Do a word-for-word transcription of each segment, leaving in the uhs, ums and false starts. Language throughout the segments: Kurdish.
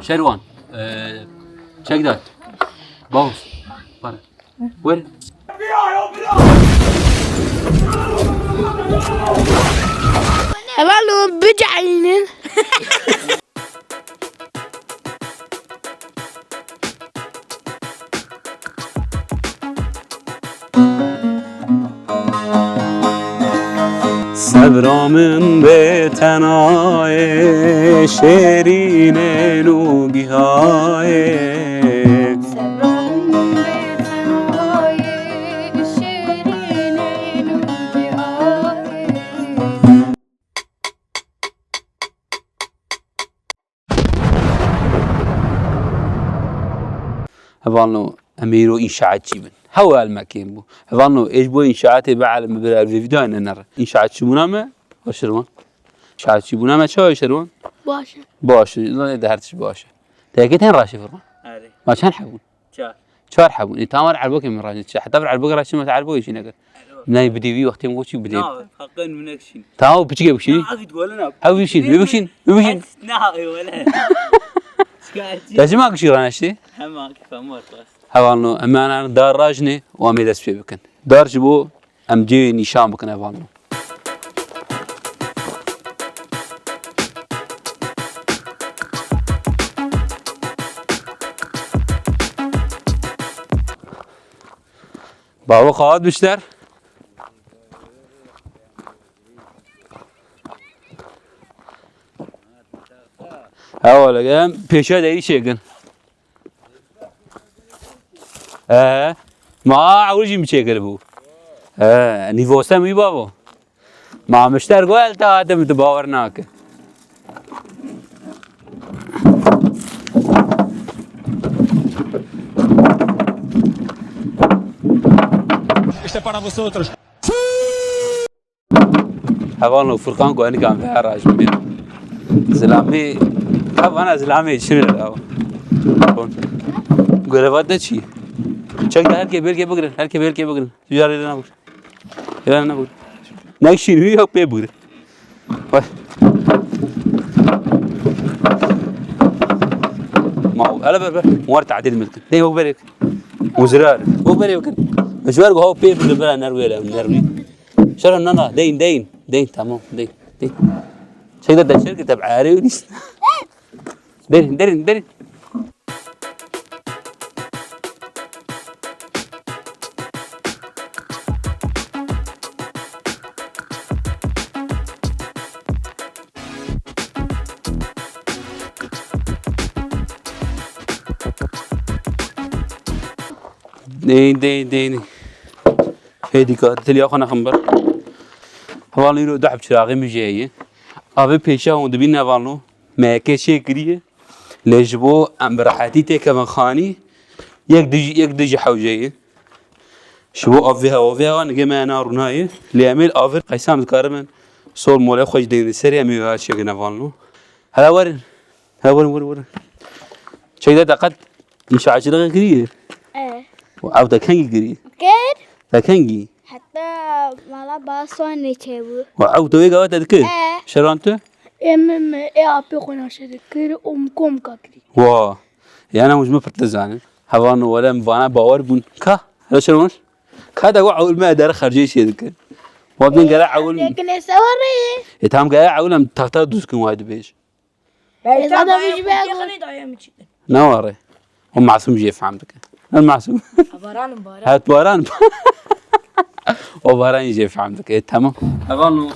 Şerwan, e, Çekdar, Bavus, para. Werin. Hevalno biceylînin. Sebra min bê tenayê şêrînê nûgihayê. Sebra min bê tenayê şêrînê nûgihayê. Hevalno, em ê îro înşaatçî bin. Hew elmekên bû. Hevalno, ê ji bo înşaatê bielime bira vê vîdeoyê nenere. Înşaatçî bûna me, Şerwan. Înşaatçî bûna me çawa Şerwan? Baş e. Baş e, lan ê de her tişt baş e. Te yekê tên raşê Furkan? Erê. Ma çend heb bûn? Çar. Çar heb bûn. Ê, tamam, erbokê min raşê. Çi, heta vir erbokê raşê me, te erbokê çî nekir. Erê. Ney bidê vî wextê min got çî bidê. Na, haqqın minek şîn. Tamam, piçikê bikşînî. Na, agit wala na. Hew bikşîn, wî bikşîn, wî bikşîn. Na, wala. Şikayetçi. Te çima kişî raneştê? Hem akif hem ortas. Hevalno, em anan dar rajnê û em ê dest pê bikin. Dar ji bo em cihê nîşan bikin hevalno. Bavo xahat bişter. Hevalek em pêşa de îşê kin. Ee, ma ewil jî min çêkiribû. Ee, nîvosem wî bavo. Ma mişter go el te hatim tu bawer nake. İşte para vosotros. Hevalno Furkan ku enikan ve her raj bibîn. Zilamê, ha vana zilamê çi ne la? Bon. Görevat de çi? Çek de herkê belkê bigrin, herkê belkê bigrin. Tüccar yerine bigrin. Yerine bigrin. Ne kişî yok pê bigrin. Vay. Ma hele ber ber. War tadil milkin. Ne yok berek. Uzrar. O berek. Mecbur go pê bigrin bera nerwele nerwi. Şeref, na, na, deyin, deyin. Deyin, tamam, deyin, deyin. Çek de deşer ki tabi arê öyle. Derin, derin, derin. Deyin, deyin, deyin. Hêdî ka tiliya xwe nexin ber. Hevalno îro du heb çiraxê min jî heye. Avê pêşiya hûn dibînin hevalno. Me yekê çê kiriye. Lê ji bo em bi rehetî têkevin xanî, yek dijî, yek dijî hewce ye. Ji bo avê hewa, avê hewa nigê me na rûnayê. Lê em ê li avê qeysan dikaribin sol molê xwe jî deynin serê em ê ya çêkin hevalno. Hele werin. Hele werin, werin, werin. Çek de te qet înşaatçiliqê kiriye? E. Ew te kengî kiriye? Kir. Te kengî? Heta mala ba Soanê çêbû. Wa ew te wê gava te dikir? E. Şeran tu? Ê min, min ê apê xwe naşe dikir û min komka kirî. Wa. Yana hûn ji min pirtir zanin. Hevalno wele em vana bawer bûn. Ka? Hele şerwan? Ka te wa ewil me der xercê çê dikir. Wa bin gere ewil. Yekine sewarê. E tam gere ewil em tahta dûz kin wa dibêj. Êza da wî ji ber Ne ware. O masum jê fehm dike. Ne masum. Baran, baran. Hat baran. O baran jê fehm dike. E, tamam. Hevalno,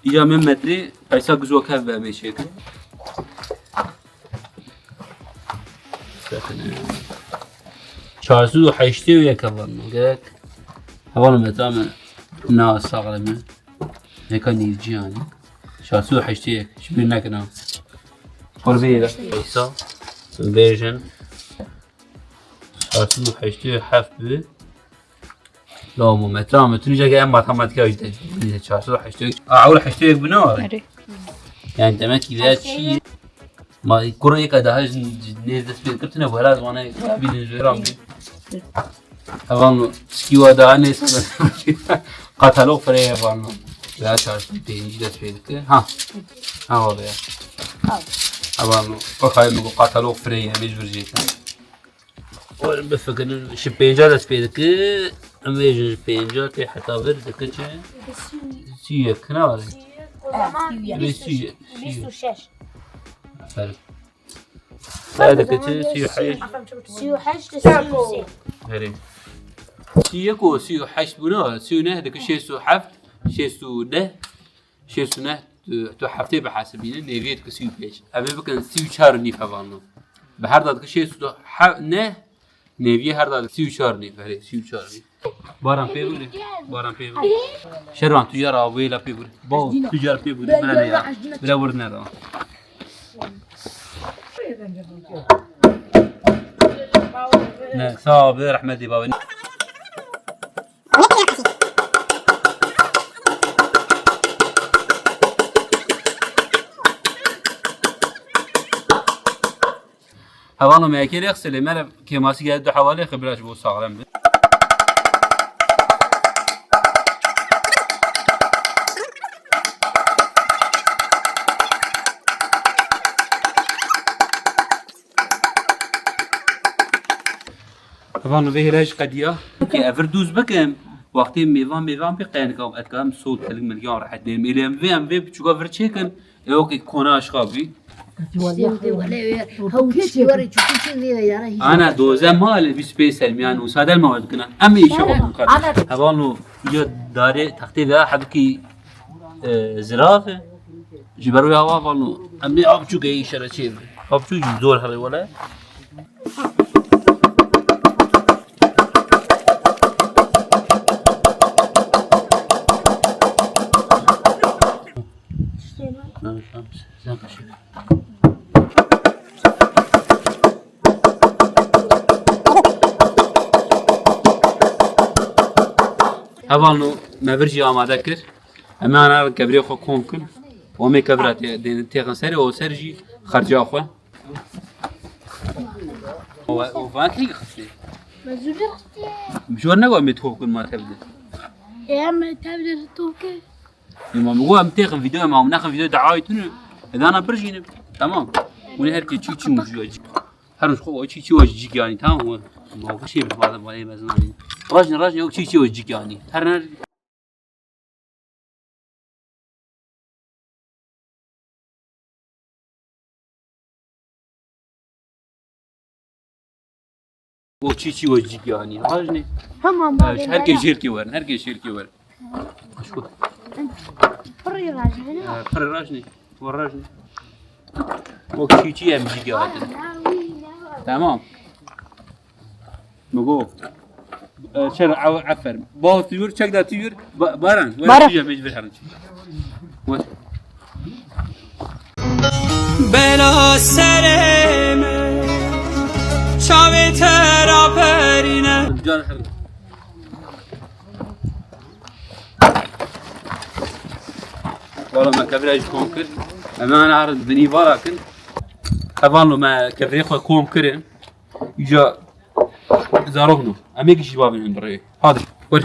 îja min metrî, peysa gizo kev be me çêkin. Çar sed û heştê û yek hevalno. Gerek. Hevalno, metra me na saxle me. Neka nîvcî yanî. Çar sed û heştê yek. Ji bîr nekin ha. Qurbî ye. Peysa. Bêjin. Çar sed û heştê heft bi. Lomo metra me tunî jege em matematîka jî de. Çar sed û heştê yek. A, ewil heştê yek bi ne ware? Erê. Yani demek ki veya çi? Ma kurê yeka daha ji nêz dest pê kirtine, wela zane bînin ji ram. Hevalno, skiwa daha nêz katalog firê hevalno. Ya çarşî pêncî dest pê dike. Ha. Ha, wale ya. Heval, wek hayê min got, katalog firê ye, em ê ji vir jê kin. Werin bifikirin, ji pênca dest pê dike, em ê ji pênca tê heta vir dike çi? Sî yek, ne were? O zaman Vê sî yek, sî yek. Bîst û şeş. Aferin. Sê dike çi? Sî û heşt. Sî û heşt, sî û sê. Herê. Sî yek û sî û heşt bûne, sî û neh dike şêst û heft, şêst û neh. Şêst û neh, tu, tu heftê bihesibîne, nêviyê dike sî û pênc. Em ê bikin sî û çar û nîv hevalno. Bi her da dike şêst û neh, nêviyê her da dike sî û çar û nîv, herê, sî û çar û nîv. Baran pê bûrê, baran pê bûrê. Şervan tu yara wêla pê bûrê. Baw, tu car pê bûrê, bira ne ya. Bira wir ne ra. Ne, sağ ol, rahmetli baba. Hevalno me yekê lê xise lê mere kêmasî gel du hevalê xibira ji bo saxlem bi. Hevalno vê hêla jî qediya. Ki evir dûz bikim, wextê mêvan mêvan pê qenika etkam sol telik milgan rehet bêm. Êlê em vê, em vê biçûka vir çêkin, ê wekî kona aşxa bî. Ana doze mal, bîst pênc selmiyan û sadel ma dikina. Em ê işe bakın kardeş. Hevalno, ya dare textê ve hebkî, e, zirafe. Ji ber wê hevalno, em ê av çûke işe re çê. Av çû zor here wele. Hevalno me vir jî amade kir. Em ê ana kevirê xwe kom kin. Û em ê kevira tê-, tê-, têxin serê û ser jî xerca xwe. O, o van kî xistê? Me zû bir xistê. Jor ne em ê top kin ma tevde. Em tevde top kin. Ê ma mi got em têxin vîdeo, ma em nexin vîdeo daayê tune. Edana bir jî ne. Tamam. Wî her kê çî çî û ji wê cî. Her roj xwe çî çî wê cî yanî, tamam mı? Ma xwe şey bi bade bade mezinanî. Rajne rajne o çî çî wê cî yanî. Her ne O çî çî wecik yanî. Rajne. Tamam, Ee, baba, her baba. Kes şirkî werin, her kes şirkî werin. Aşko. Pırı rajne, ne? Ee, pırı rajne. Var rajne. O çî çî em cî yanî. Tamam. Mugo. Ee, şer, af-, aferin. Bal tuyur, çek da tuyur. Ba-, Baran. Baran. Tüyce mecbur herin. Bela serê me, çavê te raperîne. Wala me kevira ji kom kir. Em ana herin binî vala kin. Hevalno me kevirê xwe kom kirin. Îca zarok no. Em ê gişî bavên hûn bi rê. Hadi, wer.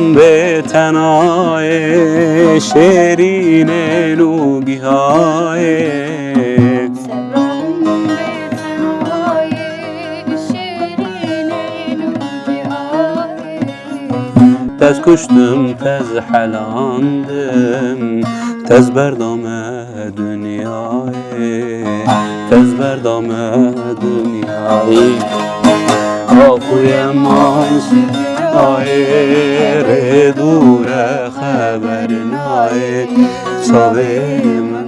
Bê tenayê şêrînên û gihayê. Sebran bê tenayê şêrînên û gihayê. Tez kuştim, tez helandim, tez berdame dinyayê, tez berdame dinyayê. Axuye man şikayê, rê dûre xeber nayê, çavê min.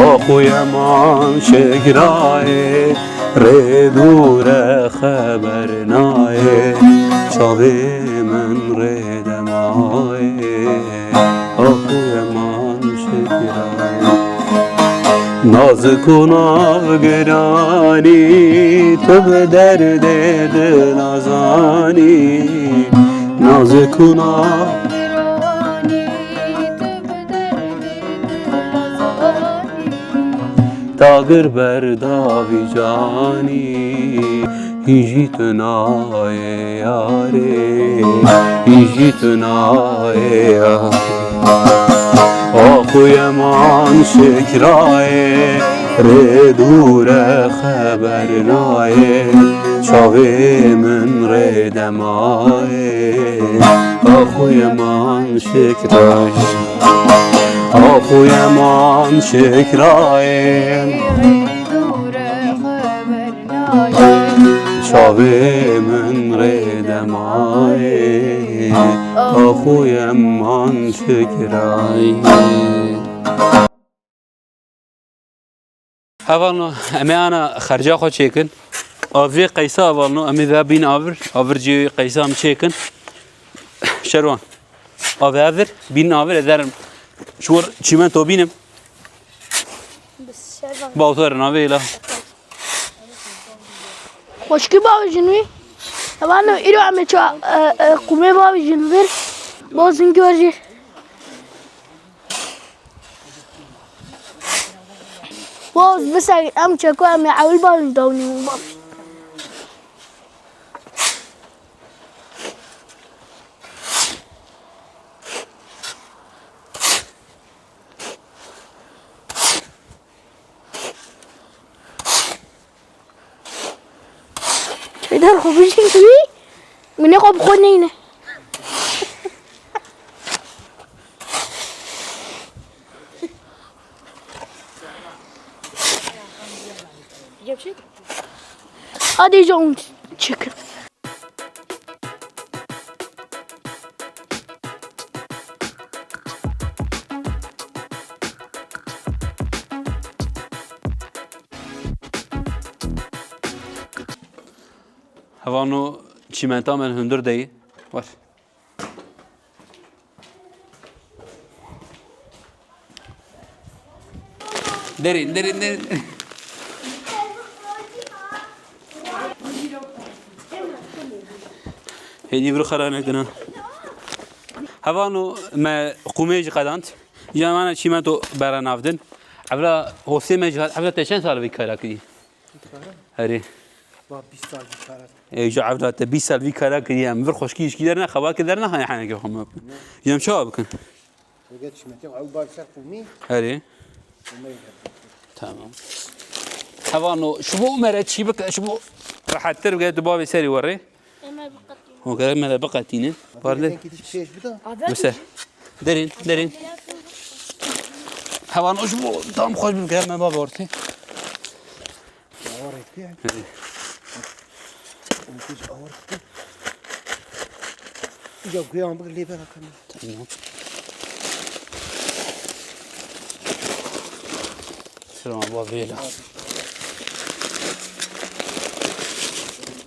Axuye man şikirayê, rê dûre xeber nayê, çavê min rê de mayê. Axuye man şikirayê. Nazik û nav giranî, tu bi derdê dila zanî. Nazik û nav Dagir berda vî canî, hîn jî tu nayê yarê, hîn jî tu nayê yarê. Axuye man şikrayê, rê dûre xeber nayê, çavê min rê de mayê. Axuye man şikrayê. Axuye man şikrayê. Çavê min rê de mayê. Axuye man şikrayê. Hevalno, em ê ana xerca xwe çêkin. Avê qeysa hevalno, em ê ve bîn avir. Avir cî qeysa em çêkin. Şerwan. Avê avir, bîn avir, ez derim. Ji wir çîmento bînim. Bawtor navê la. Xweşkî bavêjin wî. Hevalno, îro em ê ça, e, e, qûmê bavêjin vir. Bozin gör jî. Boz, bisek, em çeko, em ê ewil bavêjin dawnî. Çêdar xwe bijîn wî, min ê xwe bi xwe neyne. Hadi can çekin. Hevano çîmenta me hundir deyî. Var. Derin, derin, derin. Hêdî vir xera nekdina. Hevano me qûmê jî qedand. Ya mana çîmento bere navdin. Evra hosê me jî hat. Evra te çend sal vî kara kiriye? Herê. Ba bîst sal vî kara. Ê, ji evra te bîst sal vî kara kiriye. Em vir xweşkî hişkî dernexe, wekî dernexe, henekê xwe me bikin. Ji em çawa bikin? Weke çîmento ew bar ser qûmî. Herê. Qûmê. Tamam. Hevano, ji bo me re çî bike, ji bo rehettir bike, tu bavê serî werê. Em ê biqetînin. Hûn gerek me re biqetînin. Bardê. Bise. Derin, derin. Hevan o ji bo tam xweş bike, me bavê ortê. Awa rêdike. Hadi. Onu kuş awa rêdike. Ya guya ambik lêber akame. Tamam. Şuna bak böyle.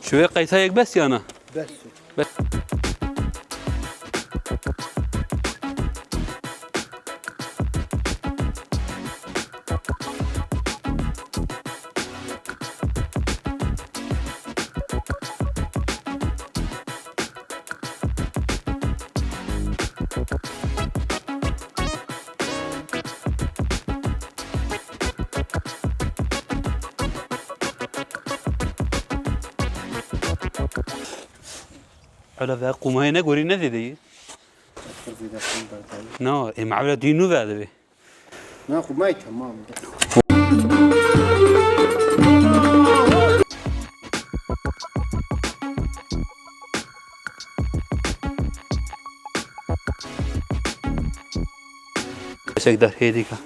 Şuraya kaysa yek bes yana. Bes. Bes. Hala ve qûmayê ne gorî ne zêde yî. Na, ê mevla dî nû ve divê. Na, qûmayê temam. Çekdar hêdîka.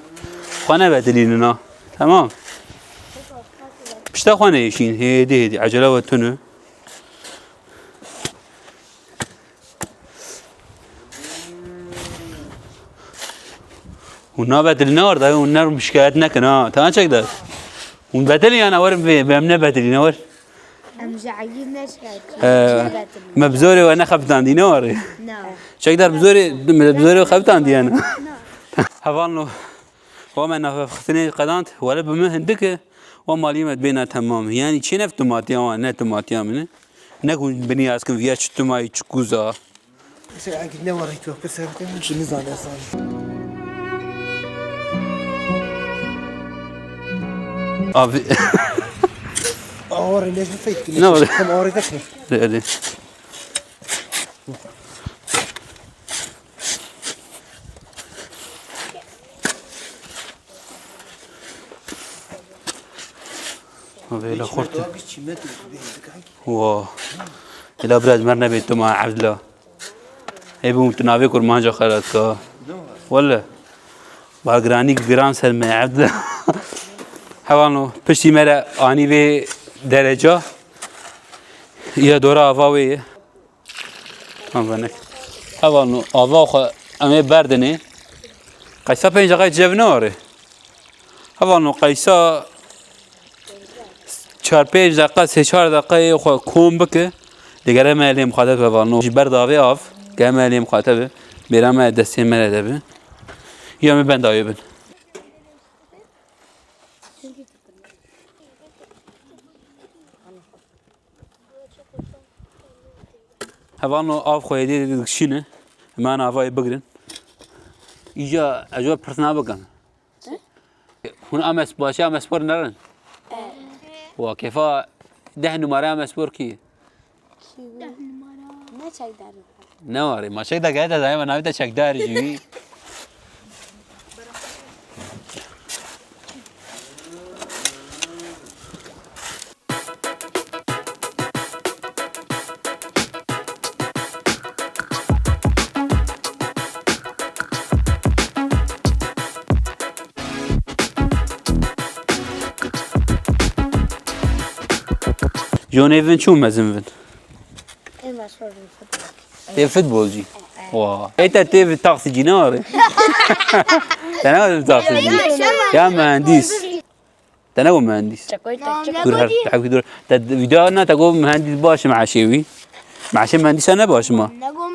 Xwe nebedilînin ha. Tamam. Pişta xwe neyişîn. Hêdî hêdî. Ecele we tune. Hûn nabedilîne orada, hûn ne şikayet nekin ha. Tamam çekdar. Hûn bedilî yana werin vê, em nebedilîne wer. Em ji Eyûb ne şikayetçî. Ee, me bi zorê we nexebitandî, ne warê? Na. Çekdar bi zorê, me bi zorê we xebitandî yani. Hevalno, wa me navxistinê qedand, wele bi min hindik e, wa malî me dibê ne temam. Yani çê ne timatiya wan, ne timatiya min e. Ne ku biniyaz kim viya çi timayî, çi kuza. Mesela, enkî ne warî tu, pir sebitê min çi nizane san. Abi. Awarî ne feyt Ne var? Tam awarî de ki. Hadi, hadi. Vêla xurt. Wa. Ela biraz mer nebê tu ma Evdila. Ê bû tu navê kurmanca xelat ka. Wele. Ba giranî giran ser me Evdila. Hevalno piştî me re anî vê dereca. Ya dora ava wê ye. Tamam, ben ne? Hevalno ava xwe em ê berdinê. Qeysa pênc deqe cev ne are. Hevalno qeysa çar pênc deqa, sê çar deqeyê xwe kom bike. Digere me lê mixateb hevalno. Ji ber davê av, gere me lê mixatebe. Bêra me destê me re de bi. Ya me benda wê bin. Hevalno av xwe yê dê dikişîne. Hemen avayê bigirin. Îca ez we pirs nabikim. Hûn Amespor, Amespor nerin? Wa kefa deh numara Amespor kî? Ne çekdar. Ne warê, ma çekdar gayet ez ayma navê te çekdar jî. Jonê vin çû mezin vin? Ê meşhur bin futbol. Ê futbolcî. Wa. Ê te tê bi taksicî ne ware? Te ne ware bi taksicî? Ya mühendis. Te ne go mühendis? Çakoy te çek. Dur her, her dur. Te video na te go mühendis baş maaşê wî. Maaşê mühendisa ne baş ma? Ne go,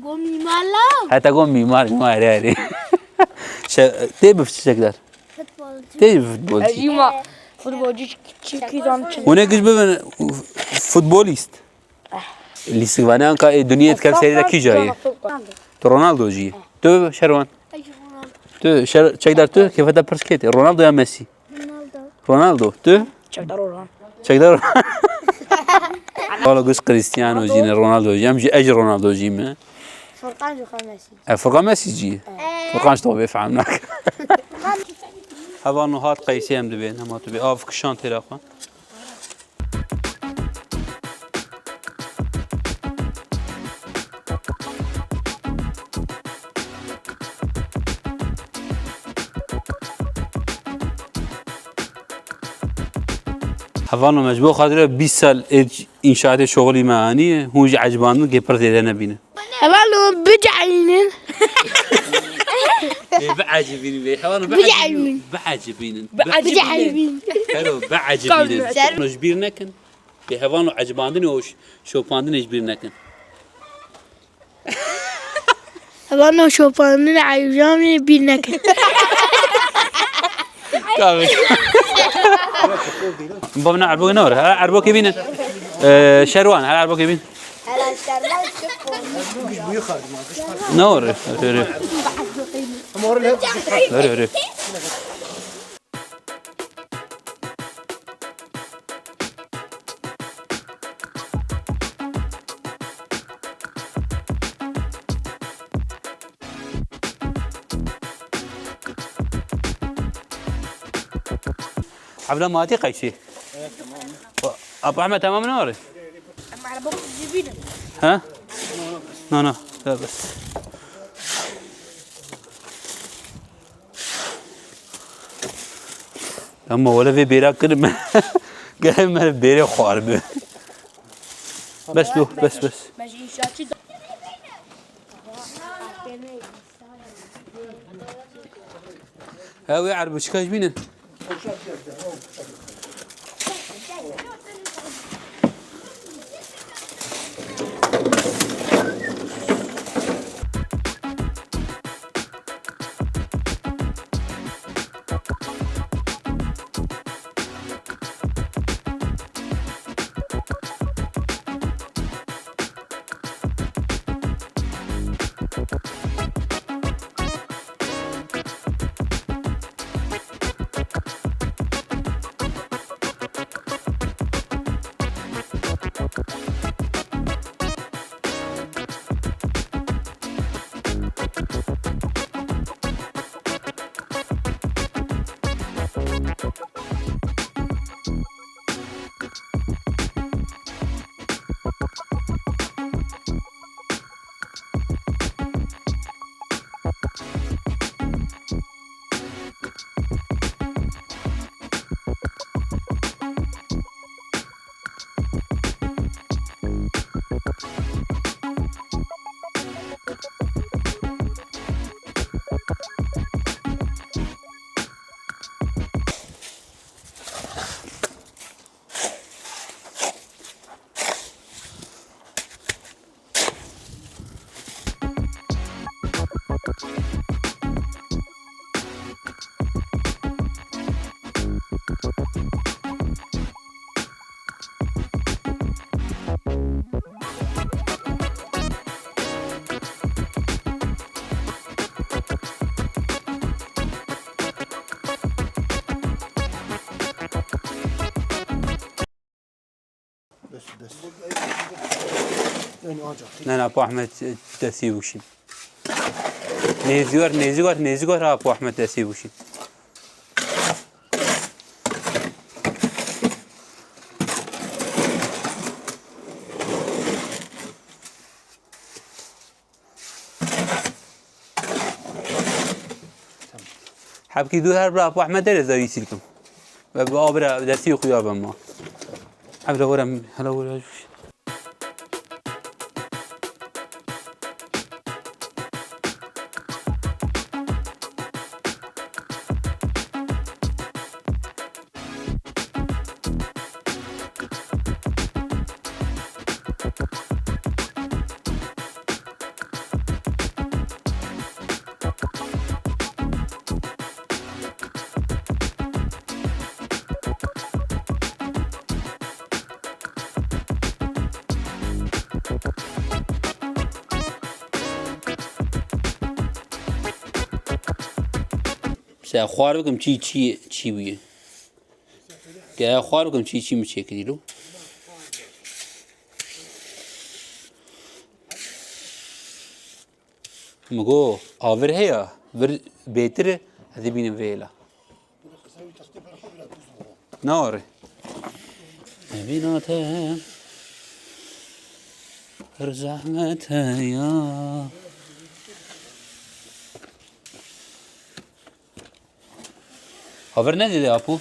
go mimar la. Ha te go mimar, mimar yani. Şey, tê bi çekdar. Futbolcu. Tê futbolcu. Ecî ma futbolcu çi, çi, çi zan çi. Hûn ê giş bibin futbolîst. Lîstikvanê anka ê duniyê dikev serî de kî cayê? Tu Ronaldo jî. Tu Şerwan. Tu Şer-, çekdar tu kêfa te pirs kê tê? Ronaldo ya Messi? Ronaldo. Ronaldo. Tu? Çekdar Orhan. Çekdar Orhan. Wala giş Cristiano jî ne Ronaldo jî. Em jî, ez jî Ronaldo jî me. Furkan jî xwe Messi. E, Furkan Messi jî. Furkan ji to bê fehm nake. Hevalno hat qeysê em dibê, nema tu bê. Av kişan têra xwe. Hevalno me ji bo xatira bîst sal ê înşaatê şoxilî me anî, hûn jî ecibandin kê pir zêde nebînin. Hevalno biceînin. Ê, biecibînin bê. Hevalno biecibînin. Biecibînin. Biecibînin. Hero, biecibînin. Ser- Ji bîr nekin. Ê, hevalno ecibandinê û ş-, şopandinê ji bîr nekin. Hevalno şopandinê eyûjanê bîr nekin. Tabii. Bab ne erbok ne var? Her erbok bînin. Ee, Şerwan, her erbok bîn. Hele Şerwan çok komik. Ne var? Öyle. Öyle, öyle. Evla matî qeysî. Apo Ahmed, tamam nare? Ama araba cibîne. Ha? No, no. Ya bes. Ama wele vê bêra kirim. Gel me bêrê xwar bi. Bes lo, bes, bes. Me ji înşaatçî da- Ew ê erbûçika ji bînin. Bes, bes. Yani ancak. Ne, ne, Apo Ahmed, e, destî bûşîn. Nêzî wer, nêzî wer, nêzî wer, Apo Ahmed destî bûşîn. Hebkî dû her bira Apo Ehmed derê zerî sîrkim. Ve bi abira destî xuya be ma. Hebra were, hela were. Mesela xwar bikim çî, çî, çî bûye. Gel xwar bikim çî, çî mi çêkirî lo. Min got, "Avir heye, vir bêtir e, ez ê bînim vê hêla." Nare. Evîna te pir zehmet e ya. Avir ne zêde Apo?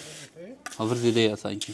Avir zêde ya sanki.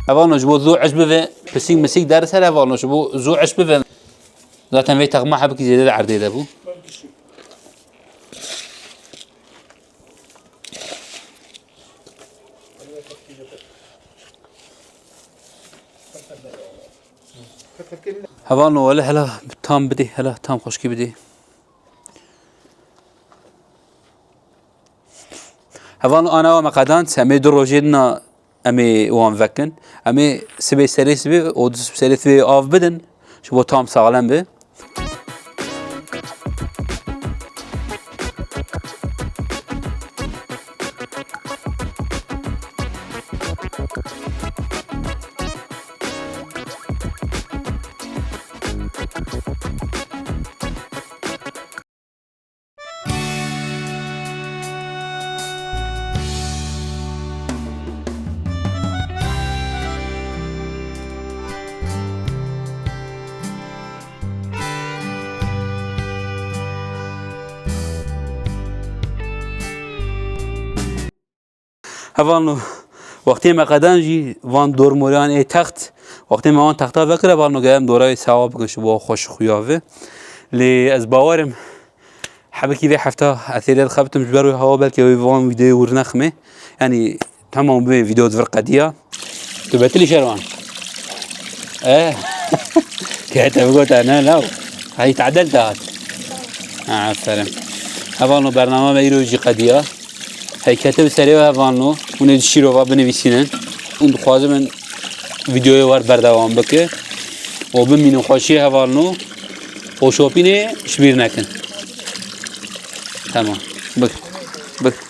Hevalno ji bo zû eş bive, pisîk misîk der ser hevalno ji bo zû eş bive. Zaten vê texma hebikî zêde di erdê de bû. Hevalno, wele hela tam bidê, hela tam xweşkî bidê. Hevalno, ana wa me qedand, em ê du rojê dina em ê wan vekin. Em ê sibê serê sibê û du serê sibê av bidin. Ji bo tam saxlem be. Hevalno, wextê me qedan jî van dormoriyan ê text, wextê me wan texta vekir, hevalno, gerek em dora wê sewa bikin ji bo xweş xuya ve. Lê ez bawerim hebekî vê hefta ez ê lê dixebitim ji ber wê hewa belkî wê van vîdeoyê wir neximê. Yanî tamam bibê vîdeo di vir qediya. Tu betilî Şerwan. Eh. Kete bigota ne law. Hey tadel te hat. Aferin. Hevalno bername me îro jî qediya. Hey kete bi serê we hevalno. Hûn ê di şîrova binivîsînin. Hûn dixwazin min vîdeoyê wer berdewam bike. Û bimînin xweşiyê hevalno. Û şopînê ji bîr nekin. Tamam. Bik. Bik.